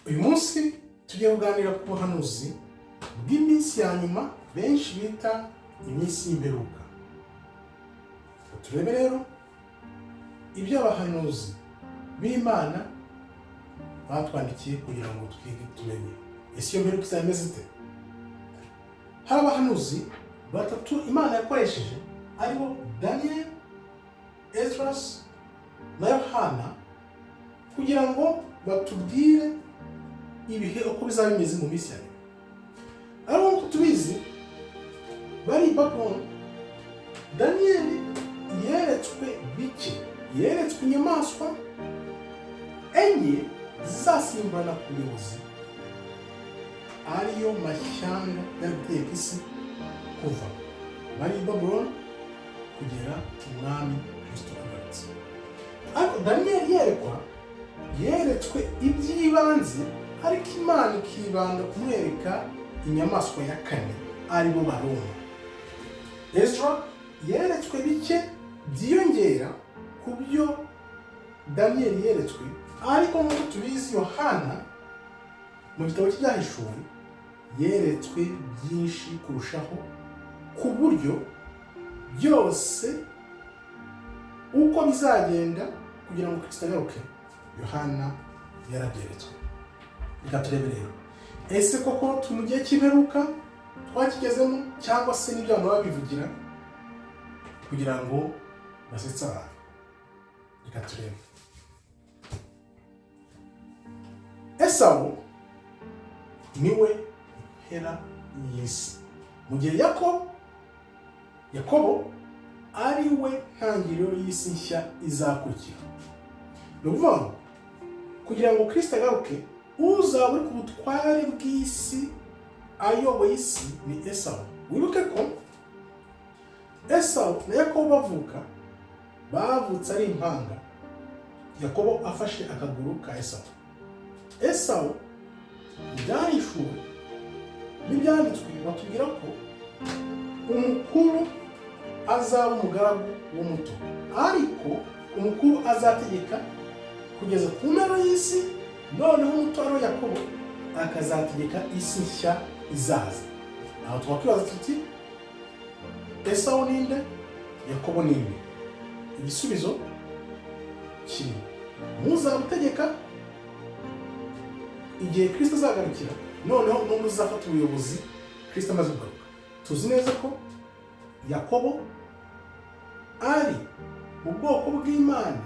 Uyu munsi tugiye kuganira ku buhanuzi bw'iminsi ya nyuma benshi bita iminsi y'imperuka. Turebe rero ibyo abahanuzi b'Imana batwandikiye kugira ngo twige, tumenye ese iyo mperuka izaba imeze ite. Hari abahanuzi batatu Imana yakoresheje, aribo Daniel, Esdras na Yohana, kugira ngo batubwire ibihe uko bizaba bimeze mu minsi ya nyuma. Ariko nk'uko tubizi, bari i Babuloni, Daniyeli yeretswe bike, yeretswe inyamaswa enye zizasimburana ku buyobozi, ariyo mashyanga yari gutegeka isi kuva bari i Babuloni kugera umwami Kristo agarutse. Ariko Daniyeli yerekwa, yeretswe iby'ibanze, ariko Imana ikibanda kumwereka inyamaswa ya kane, aribo Baroma. Ezra yeretswe bike byiyongera ku byo Daniyeli yeretswe, ariko nk'uko tubizi, Yohana mu gitabo cy'Ibyahishuwe yeretswe byinshi kurushaho, ku buryo byose uko bizagenda kugira ngo Kristo agaruke, Yohana yarabyeretswe. Reka turebe rero, ese koko turi mu gihe cy'imperuka, twakigezemo, cyangwa se n'ibyo abantu baba bivugira kugira ngo basetse abantu? Reka turebe. Esawu niwe mpera y'isi, mu gihe Yakobo ari we ntangiriro y'isi nshya izakurikira. Ni ukuvuga ngo kugira ngo Kristo agaruke, uzaba uri ku butware bw'isi ayoboye isi ni Esawu. Wibuke ko Esawu na Yakobo bavuka, bavutse ari impanga, Yakobo afashe akaguru ka Esawu. Esawu, ibyahishuwe n'ibyanditswe batubwira ko umukuru azaba umugaragu w'umuto, ariko umukuru azategeka kugeza ku mpera y'isi, noneho umuto ari we Yakobo akazategeka isi nshya izaza. Aho twakwibaza tuti: "Esawu ninde? Yakobo ninde?" Igisubizo kiri muzaba utegeka igihe Kristo azagarukira, noneho n'undi uzafata ubuyobozi Kristo amaze kugaruka. Tuzi neza ko Yakobo ari mu bwoko bw'Imana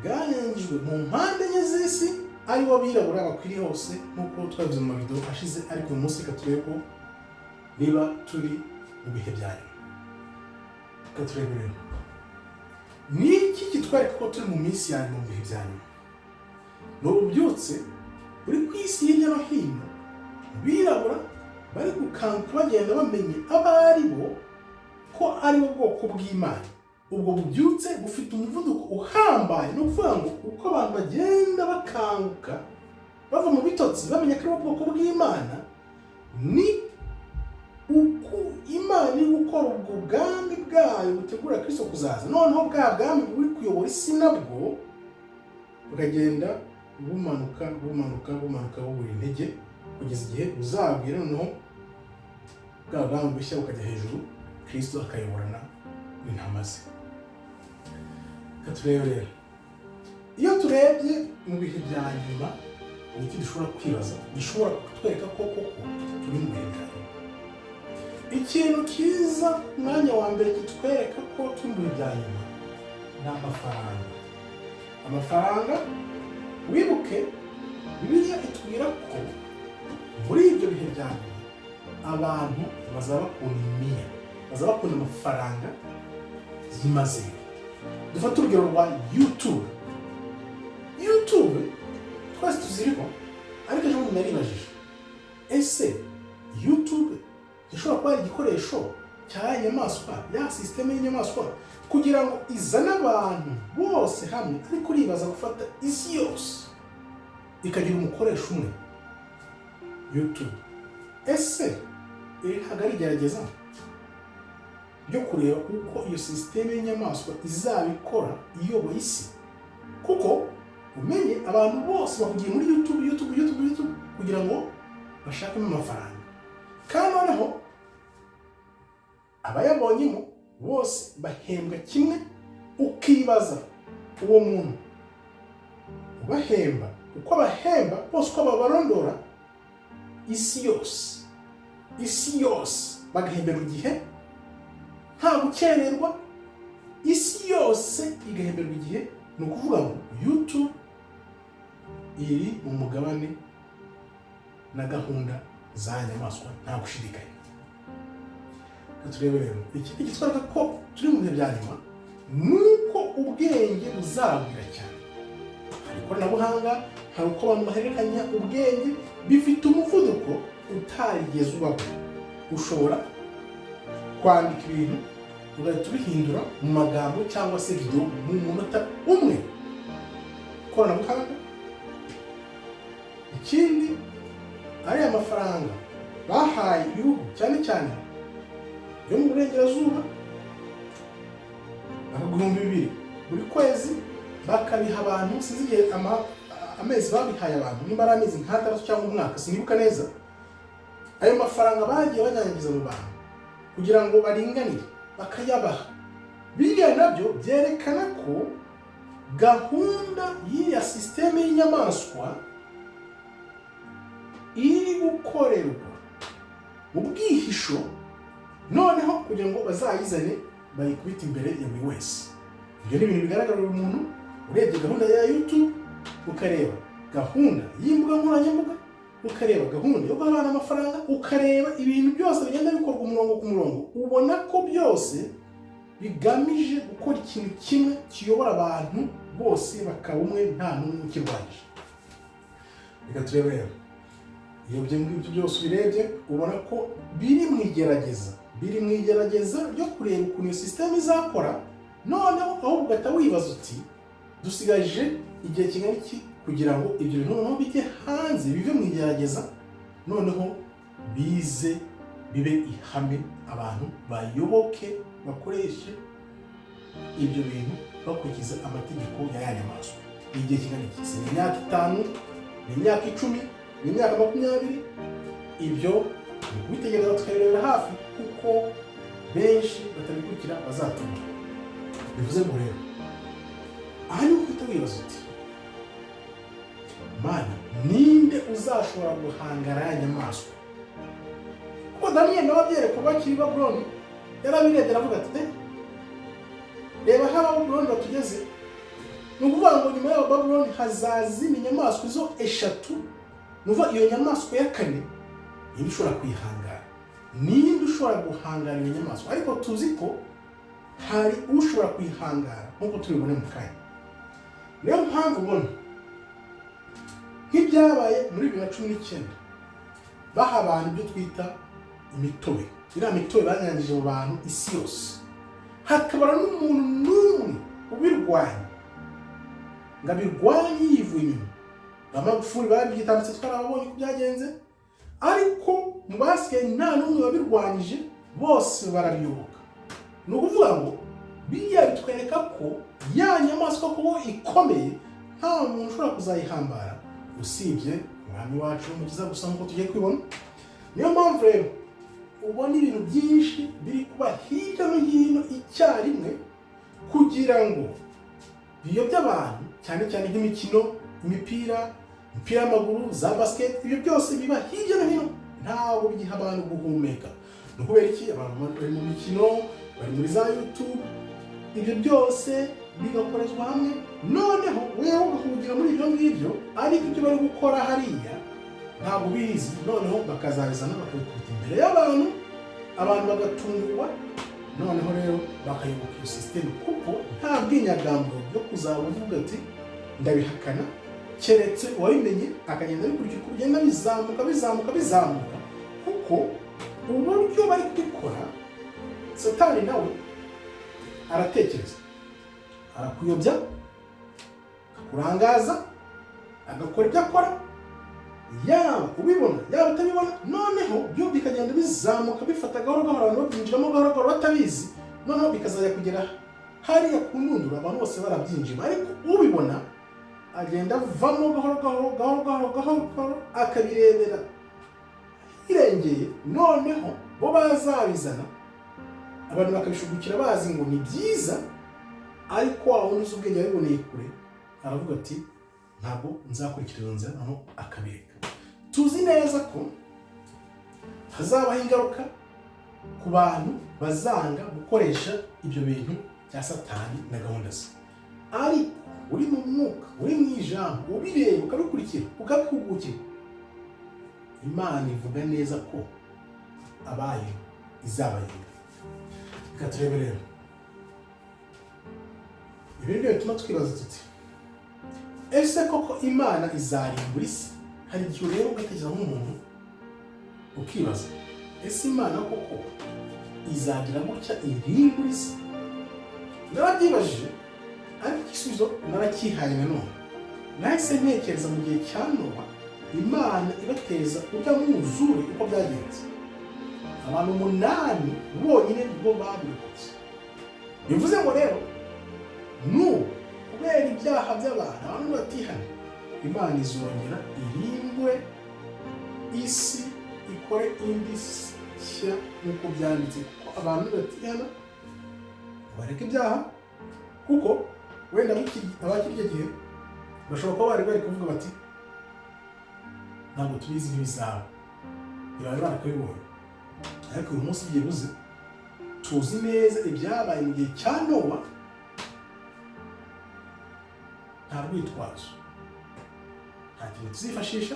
bwarengejwe mu mpande enye z'isi, ari bo birabura bakwiriye hose, nk'uko twabivuze mu mavideo ashize. Ariko uyu munsi reka turebe ko niba turi mu bihe bya nyuma. Reka turebe rero, ni iki kitwereka ko turi mu minsi ya nyuma, mu bihe bya nyuma? Ni ububyutse buri ku isi hirya no hino, birabura bari gukanguka, bagenda bamenye abo ari bo, ko ari bo bwoko bw'Imana. Ubwo bubyutse bufite umuvuduko uhambaye. Ni ukuvuga ngo uko abantu bagenda bakanguka bava mu bitotsi, bamenya ko ari bo bwoko bw'Imana, ni uko Imana iri gukora ubwo bwami bwayo butegura Kristo kuzaza. Noneho bwa bwami buri kuyobora isi nabwo bukagenda bumanuka, bumanuka, bumanuka, bubura intege, kugeza igihe buzagwira, noneho bwa bwami bushya bukajya hejuru, Kristo akayoborana n'intama ze. Reka turebe rero, iyo turebye mu bihe bya nyuma, ni iki dushobora kwibaza gishobora kutwereka ko koko turi mu bihe bya nyuma? Ikintu kiza ku mwanya wa mbere kitwereka ko turi mu bihe bya nyuma ni amafaranga. Amafaranga, wibuke Bibiliya itubwira ko muri ibyo bihe bya nyuma abantu bazaba bakunda imiya, bazaba bakunda amafaranga byimazeyo. Dufate urugero rwa YouTube. YouTube twese tuziriho, ariko ejo bundi naribajije: ese YouTube ishobora kuba ari igikoresho cya nyamaswa, ya sisiteme y'inyamaswa, kugira ngo izane abantu bose hamwe? Ariko uribaza gufata isi yose ikagira umukoresha umwe, YouTube, ese iri ntabwo ari igerageza ryo kureba uko iyo sisiteme y'inyamaswa izabikora iyoboye isi? Kuko umenye abantu bose bahugiye muri YouTube, YouTube, YouTube, YouTube. kugira ngo bashakemo amafaranga. Kandi noneho abayabonyemo bose bahembwa kimwe. Ukibaza uwo muntu ubahemba, uko abahemba bose, uko babarondora isi yose, isi yose bagahemberwa igihe, nta gukererwa, isi yose igahemberwa igihe. Ni ukuvuga ngo YouTube iri mu mugabane na gahunda za nyamaswa, nta gushidikanya. Reka turebe rero ikindi kitwereka ko turi mu bihe bya nyuma, ni uko ubwenge buzagwira cyane. Hari ikoranabuhanga, hari uko abantu bahererekanya ubwenge bifite umuvuduko utarigeze ubaho. Ushobora kwandika ibintu ugahita ubihindura mu magambo cyangwa se video mu munota umwe. Ikoranabuhanga. Ikindi, ariya mafaranga bahaye ibihugu, cyane cyane yo mu burengerazuba, 2000 buri kwezi, bakabiha abantu, sinzi igihe amezi babihaye abantu, nimba ari amezi nk'atandatu cyangwa umwaka, sinibuka neza. Ayo mafaranga bagiye banyanyagiza mu bantu kugira ngo baringanire, bakayabaha, biriya nabyo byerekana ko gahunda y'iriya sisiteme y'inyamaswa iri gukorerwa mu bwihisho, noneho kugira ngo bazayizane bayikubite imbere ya buri wese. Ibyo ni ibintu bigaragarira buri muntu. Urebye gahunda ya YouTube, ukareba gahunda y'imbuga nkoranyambaga, ukareba gahunda yo guha abana amafaranga, ukareba ibintu byose bigenda bikorwa umurongo ku murongo, ubona ko byose bigamije gukora ikintu kimwe kiyobora abantu bose bakaba umwe, nta n'umwe ukirwanyije. Reka turebe rero, iyo ibyo ngibyo byose ubirebye, ubona ko biri mu igerageza, biri mu igerageza ryo kureba ukuntu iyo sisiteme izakora. Noneho ahubwo ugahita wibaza uti: "Dusigaje igihe kingana iki kugira ngo ibyo bintu noneho bijye hanze, bive mu igerageza, noneho bize bibe ihame, abantu bayoboke, bakoreshe ibyo bintu bakurikiza amategeko ya ya nyamaswa?" Ni igihe kingana iki? Si ni imyaka 5, ni imyaka 10, ni imyaka 20? Ibyo ni ukubitegereza tukabirebera hafi, kuko benshi batabikurikira bazatuma. Bivuze ngo rero aha niho uhita wibaza uti: "Mana, ninde uzashobora guhangara ya nyamaswa?" Kuko Daniyeli nawe abyerekwa bakiri i Babuloni, yarabirebye aravuga ati: "Eh, reba aho Ababuloni batugeze." Ni ukuvuga ngo nyuma y'Ababuloni hazaza inyamaswa izo eshatu. Ni ukuvuga iyo nyamaswa ya kane, ninde ushobora kuyihangara? Ninde ushobora guhangara iyo nyamaswa? Ariko tuzi ko hari ushobora kuyihangara, nk'uko tubibone mu kanya. Niyo mpamvu ubona nk'ibyabaye muri 2019, baha abantu ibyo twita imitobe, iriya mitobe banyanyagije mu bantu isi yose, hakabara n'umuntu n'umwe ubirwanya ngo abirwanye yivuye inyuma. Ba Magufuli babyitambitse, twarababonye uko byagenze, ariko mu basigaye nta n'umwe wabirwanyije, bose barabiyoboka. Ni ukuvuga ngo biriya bitwereka ko ya nyamaswa kuko ikomeye, nta muntu ushobora kuzayihambara usibye Umwami wacu w'Umukiza gusa, nk'uko tugiye kubibona. Niyo mpamvu rero ubona ibintu byinshi biri kuba hirya no hino icyarimwe kugira ngo biyobye abantu, cyane cyane nk'imikino, imipira, imipira y'amaguru, za basket. Ibyo byose biba hirya no hino, ntabwo bigiha abantu guhumeka. Ni ukubera iki? Abantu bari mu mikino, bari muri za YouTube, ibyo byose bigakorezwa hamwe. Noneho wewe ugahugira muri ibyo ngibyo, ariko ibyo bari gukora hariya ntabwo ubizi. Noneho bakazabizana bakabikubita imbere y'abantu, abantu bagatungurwa, noneho rero bakayoboka iyo sisiteme, kuko nta bwinyagamburiro bwo kuzaba uvuga ati: "Ndabihakana," keretse uwabimenye akagenda abikurikira uko bigenda bizamuka, bizamuka, bizamuka. Kuko uburyo bari kubikora, Satani nawe aratekereza, arakuyobya, akakurangaza, agakora ibyo akora, yaba ubibona, yaba utabibona. Noneho byo bikagenda bizamuka, bifata gahoro gahoro, abantu babyinjiramo gahoro gahoro batabizi, noneho bikazajya kugera hariya ku ndunduro abantu bose barabyinjira, ariko ubibona Agenda avamo gahoro gahoro, gahoro gahoro, gahoro gahoro, akabirebera hirengeye. Noneho bo bazabizana, abantu bakabishugukira bazi ngo ni byiza, ariko wa wundi uzi ubwenge yabiboneye kure aravuga ati: "Ntabwo nzakurikira iyo nzira." Noneho akabireka. Tuzi neza ko hazabaho ingaruka ku bantu bazanga gukoresha ibyo bintu bya Satani na gahunda ze, ariko uri mu mwuka, uri mu ijambo, ubireba, ukabikurikira, ukabihugukira, Imana ivuga neza ko abayo izabarinda. Reka turebe rero. Ibi ni byo bituma twibaza tuti: "Ese koko Imana izarimbura isi?" Hari igihe ureba ugatekereza nk'umuntu, ukibaza: "Ese Imana koko izagira gutya irimbura isi?" Narabyibajije, ariko igisubizo narakihaye. Nanone nahise ntekereza mu gihe cya Nowa, Imana ibateza ujya mwuzure, uko byagenze, abantu 8 bonyine nibo babirokotse. Bivuze ngo rero n'ubu, kubera ibyaha by'abantu, abantu batihana, Imana izongera irimbure isi, ikore indi nshya nk'uko byanditse, kuko abantu batihana bareka ibyaha. Kuko wenda abakiri icyo gihe bashobora kuba bari bari kuvuga bati: "Ntabwo tubizi, ntibizaba." Ntibari barakabibonye. Ariko uyu munsi byibuze tuzi neza ibyabaye mu gihe cya Nowa. Nta rwitwazo, nta kintu tuzifashisha,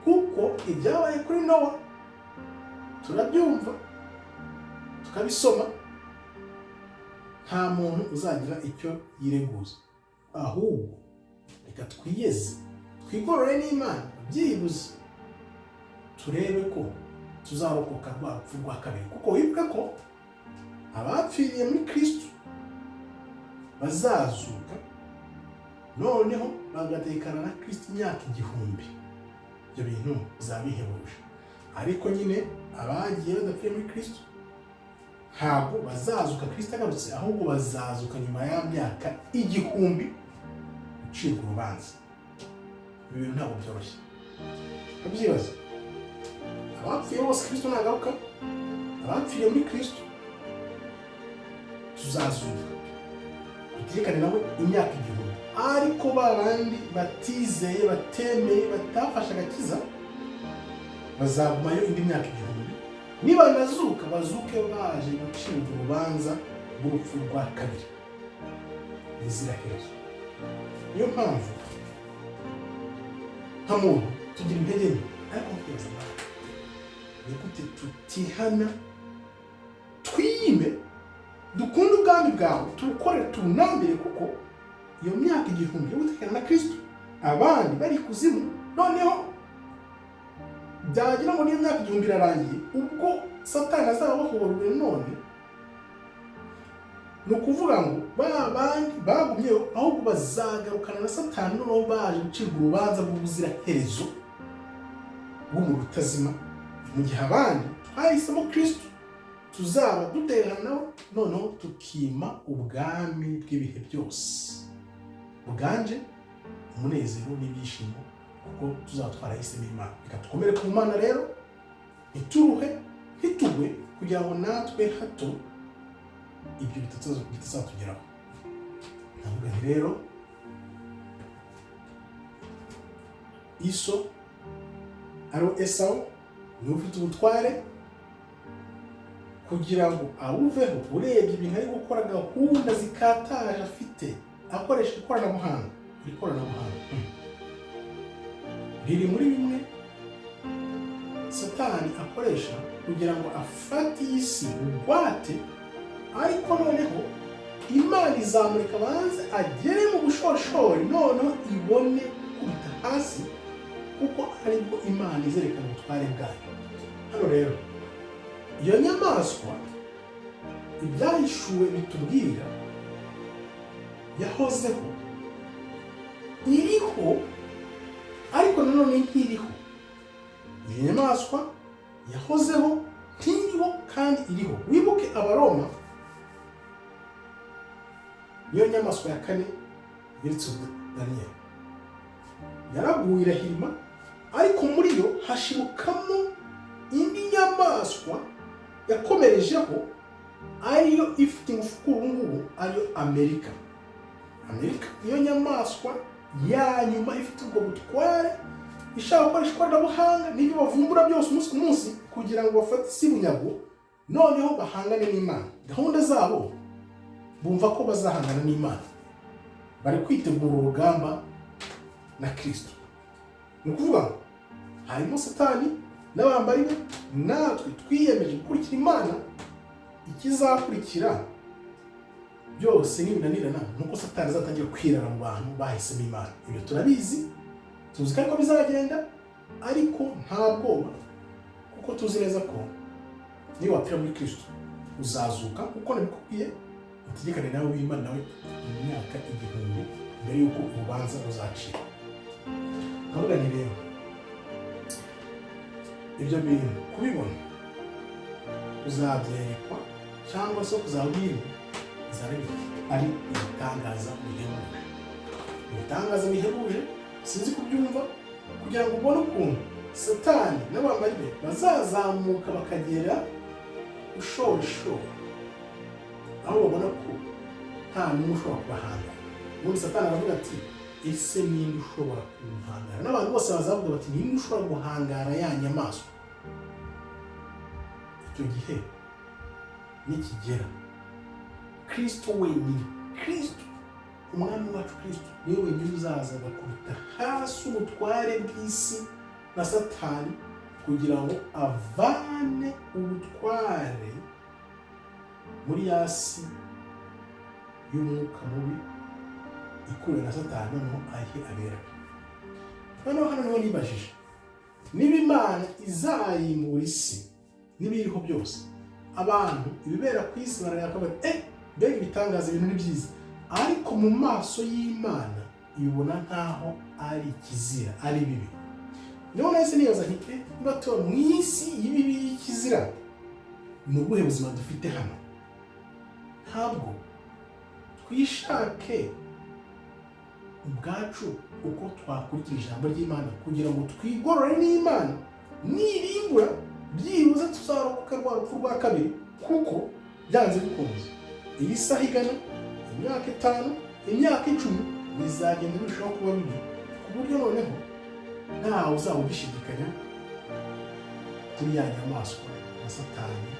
kuko ibyabaye kuri Nowa turabyumva, tukabisoma. Nta muntu uzagira icyo yireguza. Ahubwo reka twiyeze, twigorore n'Imana, byibuze turebe ko tuzarokoka rwa rupfu rwa kabiri. Kuko wibuke ko abapfiriye muri Kristo bazazuka, noneho bagatekana na Kristo imyaka 1000. Ibyo bintu bizaba bihebuje. Ariko nyine abagiye badapfuye muri Kristo ntabwo bazazuka Kristo agarutse, ahubwo bazazuka nyuma ya myaka 1000 gucibwa urubanza. Ibi bintu ntabwo byoroshye. Urabyibaza, abapfuye bose Kristo nagaruka, abapfiriye muri Kristo tuzazuka dutekane nawe imyaka 1000. Ariko ba bandi batizeye, batemeye, batafashe agakiza, bazagumayo indi myaka 1000. Nibanazuka, bazuke baje gucibwa urubanza rw'urupfu rwa kabiri ubuziraherezo. Niyo mpamvu nka muntu tugira intege nke, ariko nkibaza nawe: ni gute tutihana, twiyime, dukunde ubwami bwawe, tuwukore, tuwunambire? Kuko iyo myaka 1000 yo gutekana na Kristo, abandi bari ikuzimu, noneho byagira ngo niyo myaka 1000 irarangiye, ubwo Satani azaba abohowe. None ni ukuvuga ngo ba bandi bagumyeho ahubwo bazagarukana na Satani, noneho baje gucirwa urubanza rw'ubuziraherezo bw'umuriro utazima, mu gihe abandi twahisemo Kristo tuzaba duterana nawe, noneho tukima ubwami bw'ibihe byose buganje umunezero n'ibyishimo, kuko tuzaba twarahisemo Imana. Reka dukomere ku Mana rero, ntituruhe, ntitugwe, kugira ngo natwe hato ibyo bitazatugeraho. Ndavuga nti rero iso ari Esawu niwe ufite ubutware kugira ngo awuveho. Urebye ibintu ari gukora, gahunda zikataje afite, akoresha ikoranabuhanga. Iri koranabuhanga riri muri bimwe Satani akoresha kugira ngo afate iyi si bugwate. Ariko noneho Imana izamureka abanze agere mu bushorishori, noneho ibone gukubita hasi, kuko aribwo Imana izerekana ubutware bwayo. Hano rero iyo nyamaswa, Ibyahishuwe bitubwira, yahozeho, iriho, ariko nanone ntiriho. Iyo nyamaswa yahozeho, ntiriho kandi iriho. Wibuke Abaroma, niyo nyamaswa ya kane yeretse Daniyeli. Yaraguye, irahirima, ariko muri yo hashibukamo indi nyamaswa yakomerejeho, ariyo ifite ingufu kuri ubu ngubu, ariyo Amerika. Amerika niyo nyamaswa ya nyuma ifite ubwo butware, ishaka gukoresha ikoranabuhanga n'ibyo bavumbura byose umunsi ku munsi kugira ngo bafate isi bunyago, noneho bahangane n'Imana. Gahunda zabo, bumva ko bazahangana n'Imana, bari kwitegura urugamba na Kirisito. Ni ukuvuga ngo harimo Satani n'abambari be, natwe twiyemeje gukurikira Imana. Ikizakurikira byose nibinanirana ni uko Satani azatangira kwirara mu bantu bahisemo Imana. Ibyo turabizi, tuzi ko ariko bizagenda, ariko nta bwoba, kuko tuzi neza ko niba wapfira muri Kirisito uzazuka, kuko nabikubwiye, utegekane nawe w'Imana nawe mu myaka 1000 mbere y'uko urubanza ruzacika. Ndavuga nti rero ibyo bintu kubibona uzabyerekwa cyangwa se kuzabwirwa, bizaba ari ibitangaza bihebuje, ibitangaza bihebuje. Sinzi kubyumva, kugira ngo ubone ukuntu Satani n'abambari be bazazamuka bakagera ushorishori, aho babona ko nta n'umwe ushobora kubahangara. Ubundi Satani aravuga ati: "Ese ninde ushobora kumuhangara?" N'abantu bose bazavuga bati: "Ninde ushobora guhangara ya nyamaswa?" Icyo gihe nikigera, Kirisito wenyine, Kirisito Umwami wacu, Kirisito niwe wenyine uzaza agakubita hasi ubutware bw'isi na Satani, kugira ngo avane ubutware muri ya si y'umwuka mubi ikuriwe na Satani, noneho ayihe abera. Noneho hano niho nibajije niba Imana izarimbura isi n'ibiriho byose. Abantu ibibera ku isi barareba bakavuga: "Eh, mbega ibitangaza, ibintu ni byiza," ariko mu maso y'Imana ibibona nk'aho ari ikizira, ari bibi. Niho nahise nibaza nti: "Eh, niba tuba mu isi y'ibibi, y'ikizira, ni ubuhe buzima dufite hano?" Ntabwo twishake ubwacu uko twakurikira ijambo ry'Imana kugira ngo twigorore n'Imana, nirimbura byibuze tuzarokoka rwa rupfu rwa kabiri, kuko byanze bikunze iyi saha igana imyaka 5, imyaka 10, bizagenda birushaho kuba bibi, ku buryo noneho ntawe uzaba ugishidikanya kuri ya nyamaswa na Satani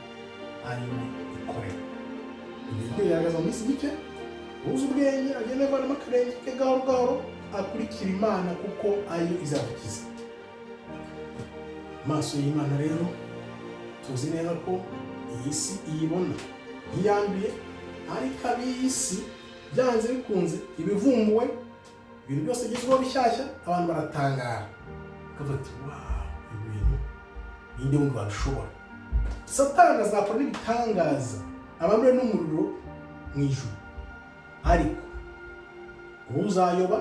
ariwe ikorera. Igiye kwigaragaza mu minsi mike. Uzi ubwenge agenda avanamo akarenge ke gahoro gahoro, akurikira Imana, kuko ariyo izadukiza. Amaso y'Imana rero, tuzi neza ko iyi si iyibona ntiyanduye, ariko ab'iyi si byanze bikunze ibivumbuwe, ibintu byose bigezweho bishyashya, abantu baratangara bakavuga ati: "Wow, ibi bintu ninde wundi wabishobora?" Satani azakora n'ibitangaza, abandure n'umuriro mu ijuru, ariko uzayoba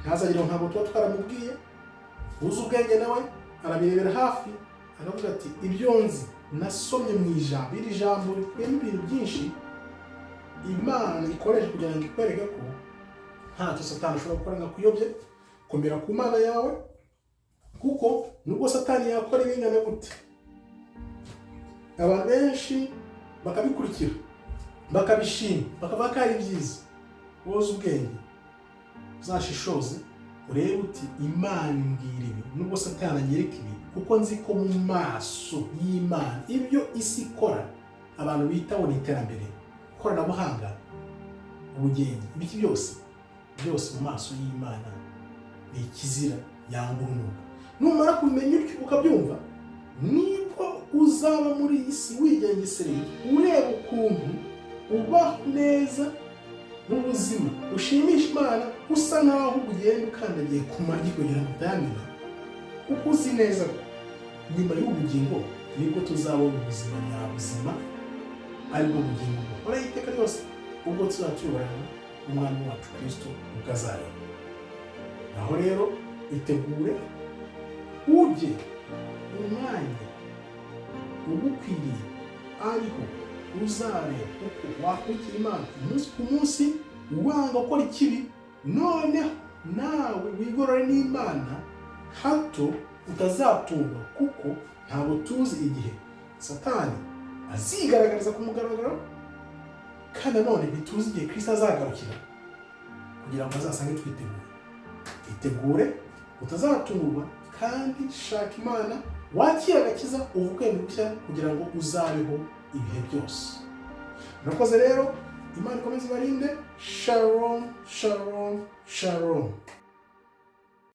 ntazagire ngo ntabwo tuba twaramubwiye. Uzi ubwenge nawe arabirebera hafi, aravuga ati: "Ibyo nzi nasomye mu ijambo, iri jambo rikubiyemo ibintu byinshi Imana ikoresha kugira ngo ikwereke ko ntacyo Satani ashobora gukora ngo akuyobye. Komera ku Mana yawe, kuko nubwo Satani yakora ibingana gute, abantu benshi bakabikurikira, bakabishima, bakavuga ko ari byiza, woza ubwenge uzashishoze urebe uti: 'Imana imbwira ibi, nubwo Satani anyereka ibi, kuko nzi ko mu maso y'Imana ibyo isi ikora, abantu bitaho ni iterambere, ikoranabuhanga, ubugenge, ibiki byose byose, mu maso y'Imana ni ikizira yanga urunuka.'" Numara kubimenya utyo, ukabyumva, nibwo uzaba muri iyi si wigengesereye, ureba ukuntu ubaho neza mu buzima ushimisha Imana, usa nkaho ugenda ukandagiye ku magi kugira ngo utayamena, kuko uzi neza ko nyuma y'ubugingo nibwo tuzabona ubuzima nyabuzima, aribwo bugingo buhoraho iteka ryose, ubwo tuzaba tuyoborana n'Umwami wacu Kirisito ubwo azareba. Aho rero itegure, ujye umwanya ugukwiriye, ariho uzareba uko wakurikira Imana umunsi ku munsi, wanga gukora ikibi. Noneho Nawe wigorore n'Imana, hato utazatungwa, kuko ntabwo tuzi igihe Satani azigaragariza ku mugaragaro, kandi nanone ntituzi igihe Kristo azagarukira kugira ngo azasange twiteguye. Itegure utazatungurwa, kandi shaka Imana, wakire agakiza, uvuke bushya kugira ngo uzabeho ibihe byose. Murakoze rero, Imana ikomeze ibarinde. Shalom, shalom, shalom.